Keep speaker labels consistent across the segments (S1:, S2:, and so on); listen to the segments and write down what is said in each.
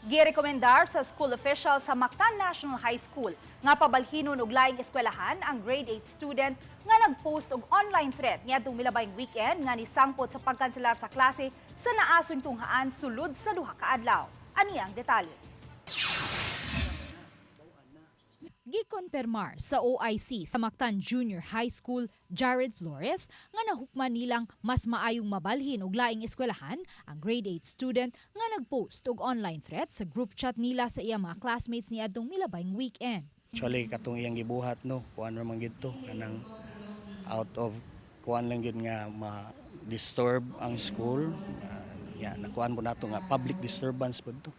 S1: Girekomendar sa school official sa Mactan National High School nga pabalhinon og laing eskwelahan ang grade 8 student nga nagpost og online threat niadtong milabayng weekend nga nisangpot sa pagkanselar sa klase sa naason tunghaan sulod sa 2 ka adlaw. Ani ang detalye. Gikonpermar sa OIC sa Mactan Junior High School, Jared Flores, nga nahukman nilang mas maayong mabalhin og laing eskwelahan ang grade 8 student nga nagpost og online threat sa group chat nila sa iyang mga classmates niadtong milabayng weekend.
S2: Actually, katong iyang gibuhat, no, kuan ra man gyud to, kanang out of kuan lang gyud nga ma-disturb ang school. Ya, nakuan po nato nga public disturbance pud to.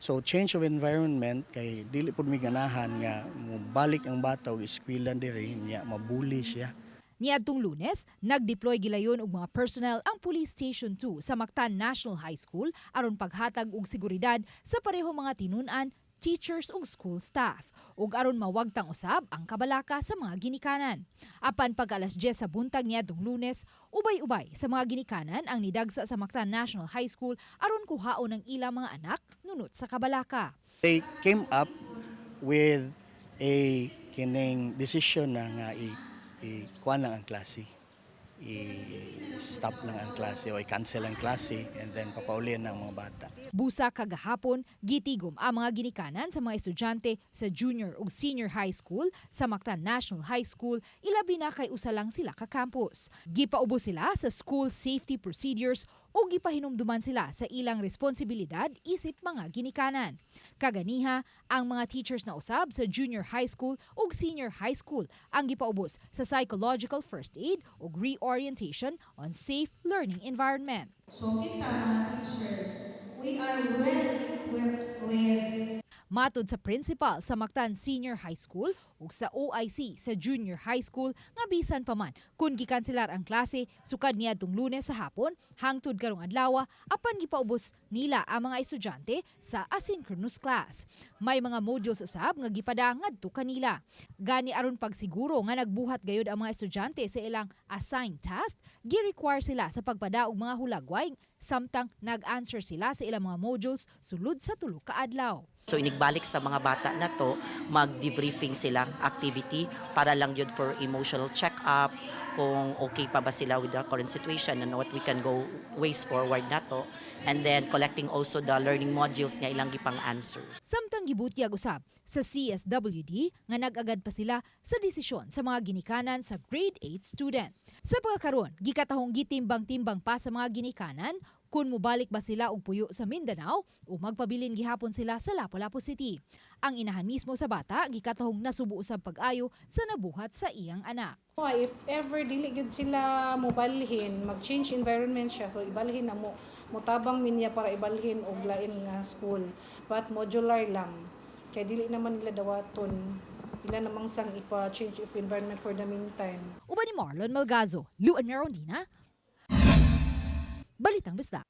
S2: So change of environment kay dili pud mi ganahan nga mobalik ang bata og eskwela diri nya mabully siya.
S1: Niadtong Lunes, nagdeploy gilayon og mga personnel ang Police Station 2 sa Mactan National High School aron paghatag og seguridad sa pareho mga tinun-an, teachers ug school staff ug aron mawagtang usab ang kabalaka sa mga ginikanan. Apan pag alas 10 sa buntag niadtong Lunes, ubay-ubay sa mga ginikanan ang nidagsa sa Mactan National High School aron kuhaon ang ilang mga anak nunot sa kabalaka.
S2: They came up with a kining decision na nga i kuan lang ang klase, i-stop lang ang klase o i-cancel ang klase and then papaulin ng mga bata.
S1: Busa kagahapon, gitigom ang mga ginikanan sa mga estudyante sa junior ug senior high school sa Mactan National High School, ilabi na kay usa lang sila ka campus. Gipaubos sila sa school safety procedures ug gipahinumduman sila sa ilang responsibilidad isip mga ginikanan. Kaganiha, ang mga teachers na usab sa junior high school ug senior high school ang gipaubos sa psychological first aid ug reorientation on safe learning environment.
S3: So kita mga teachers, we are well equipped with
S1: Matod sa principal sa Mactan Senior High School ug sa OIC sa Junior High School nga bisan pa man kung gikanselar ang klase sukad niadtong Lunes sa hapon hangtod karong adlaw, apan gipaubos nila ang mga estudyante sa asynchronous class. May mga modules usab nga gipada ngadto kanila. Gani aron pagsiguro nga nagbuhat gayud ang mga estudyante sa ilang assigned task, gi-require sila sa pagpada og mga hulagway samtang nag-answer sila sa ilang mga modules sulod sa 3 ka adlaw.
S4: So inigbalik sa mga bata na to, mag-debriefing sila activity para lang yun for emotional check-up, kung okay pa ba sila with the current situation and what we can go ways forward na to. And then collecting also the learning modules nga ilang gipang answers.
S1: Samtang gibutyag usab sa CSWD nga nag-agad pa sila sa desisyon sa mga ginikanan sa grade 8 student. Sa pagkakaron, gikatahong gitimbang-timbang pa sa mga ginikanan kung mobalik ba sila og puyo sa Mindanao o magpabilin gihapon sila sa Lapu-Lapu City. Ang inahan mismo sa bata gikatahong nasubo usab pag-ayo sa nabuhat sa iyang anak.
S5: So, if ever dili gyud sila mobalhin, mag-change environment siya, so ibalhin na mo, motabang minya para ibalhin og lain nga school. But modular lang. Kay dili naman nila dawaton. Ila namang sang ipa-change of environment for the meantime.
S1: Uban ni Marlon Malgazo, Luan Merondina, Balitang Bisdak.